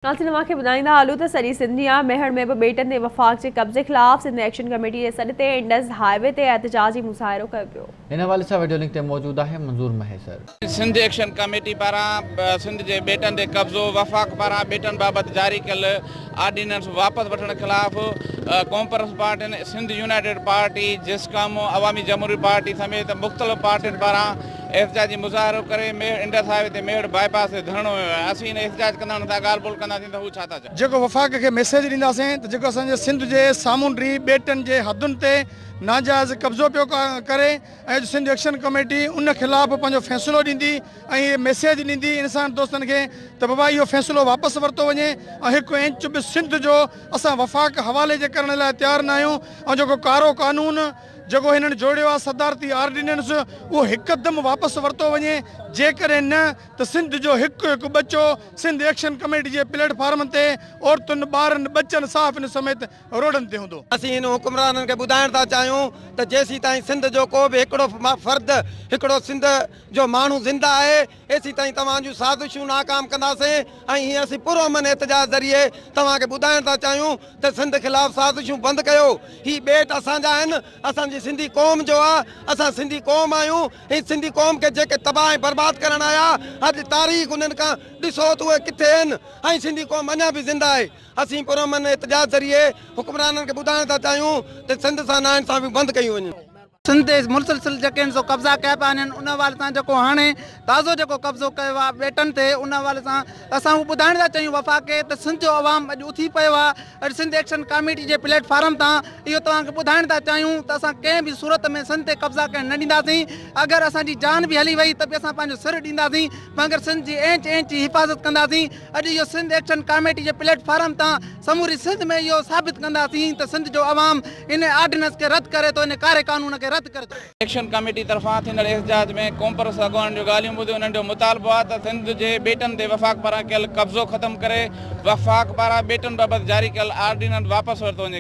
ناظرين اوهان کي ٻڌائيندا هلون ته سڄي سنڌ جيان ميهڙ ۾ به ٻيٽن تي وفاق جي قبضي خلاف سنڌ ايڪشن ڪميٽي جي سڏ تي انڊس هاء وي تي احتجاجي مظاهرو ڪيو ويو. ان حوالي سان وڊيو لنڪ تي موجود آهي منظور مهيسر. سنڌ ايڪشن ڪميٽي پاران سنڌ جي ٻيٽن تي قبضو، وفاق پاران ٻيٽن بابت جاري ڪيل آرڊيننس واپس وٺڻ خلاف قومپرست پارٽين، سنڌ يونائيٽيڊ پارٽي، جسقم، عوامي جمهوري پارٽي سميت مختلف پارٽين پاران احتجاجي مظاهرو ڪري ميهڙ انڊس هاء وي تي ميهڙ باء پاس تي ڌرڻو هنيو آهي اسين ان احتجاج ڪندڙن سان ڳالهه ٻولهه ڪنداسين ته هو ڇا ٿا چون. جيڪو وفاق کي ميسيج ڏينداسين ته جيڪو اسان جي سنڌ جي سامونڊي ٻيٽن جي حدن تي ناجائز قبضو پيو ڪري ۽ اڄ سنڌ ايڪشن ڪميٽي ان خلاف پنهنجو فيصلو ڏيندي ۽ اهي ميسيج ڏيندي انسان دوستن کي ته بابا اهو فيصلو واپس ورتو وڃي ۽ هڪ انچ به سنڌ جو اسان وفاق حوالي جي ڪرڻ لاء تيار ناهيون ۽ جيڪو ڪارو قانون جيڪو هنن جوڙيو آهي صدارتي آرڊيننس اهو هڪدم واپس ورتو وڃي جيڪڏهن نه ته سنڌ جو هڪ هڪ ٻچو سنڌ ايڪشن ڪميٽي جي پليٽ فارمن تي عورتن، ٻارن، ٻچن، صحافين سميت روڊن تي هوندو. اسين هن حڪمرانن کي ٻڌائڻ ٿا چاهيون ته جيسيتائين سنڌ جو ڪو به هڪڙو فرد هڪڙو سنڌ جو ماڻهو زنده آهي ايسيتائين توهان جون سازشون ناڪام ڪنداسين ۽ هي اسين پرامن احتجاج ذريعي توهان کي ٻڌائڻ ٿا چاهيون ته سنڌ خلاف سازشون بند ڪيو هي ٻيٽ اسان جا آهن اسان جي سنڌي قوم جو آ اسان سنڌي قوم آهيون هي سنڌي قوم کي جيڪي تباهه ۽ برباد ڪرڻ آيا اڄ تاريخ انهن کان ڏسو ته اهي ڪٿي آهن ۽ سنڌي قوم اڃا به زنده آهي اسين پرامن احتجاج ذريعي حڪمرانن کي ٻڌائڻ ٿا چاهيون ته سنڌ سان ناانصافيون بند ڪيون وڃن. سنڌ تي مسلسل جيڪي آهن سو قبضا ڪيا پيا وڃن ان حوالي سان جيڪو هاڻي تازو جيڪو قبضو ڪيو آهي ٻيٽن تي ان حوالي سان اسان اهو ٻڌائڻ ٿا چاهيون وفاق کي ته سنڌ جو عوام اڄ اٿي پيو آهي اڄ سنڌ ايڪشن ڪاميٽي جي پليٽ فارم تان اهو توهان کي ٻڌائڻ ٿا چاهيون ته اسان ڪنهن به صورت ۾ سنڌ تي قبضا ڪرڻ نه ڏينداسين اگر اسان جي جان به هلي وئي ته به اسان پنهنجو سر ڏينداسين مگر سنڌ جي انچ انچ جي حفاظت ڪنداسين اڄ اهو سنڌ ايڪشن ڪاميٽي جي پليٽ فارم تان سموري سنڌ ۾ اهو ثابت ڪنداسين ته سنڌ جو عوام ان آرڊيننس کي رد ڪري ٿو ان ڪاري قانون کي رد ڪري ٿو. ايڪشن ڪاميٽي طرفان ٿيندڙ احتجاج ۾ قومپرست اڳواڻن جون ڳالهيون ٻڌي انهن جو مطالبو آهي ته سنڌ جي ٻيٽن تي وفاق پاران ڪيل قبضو ختم ڪري وفاق پاران ٻيٽن بابت جاري ڪيل آرڊيننس واپس ورتو وڃي.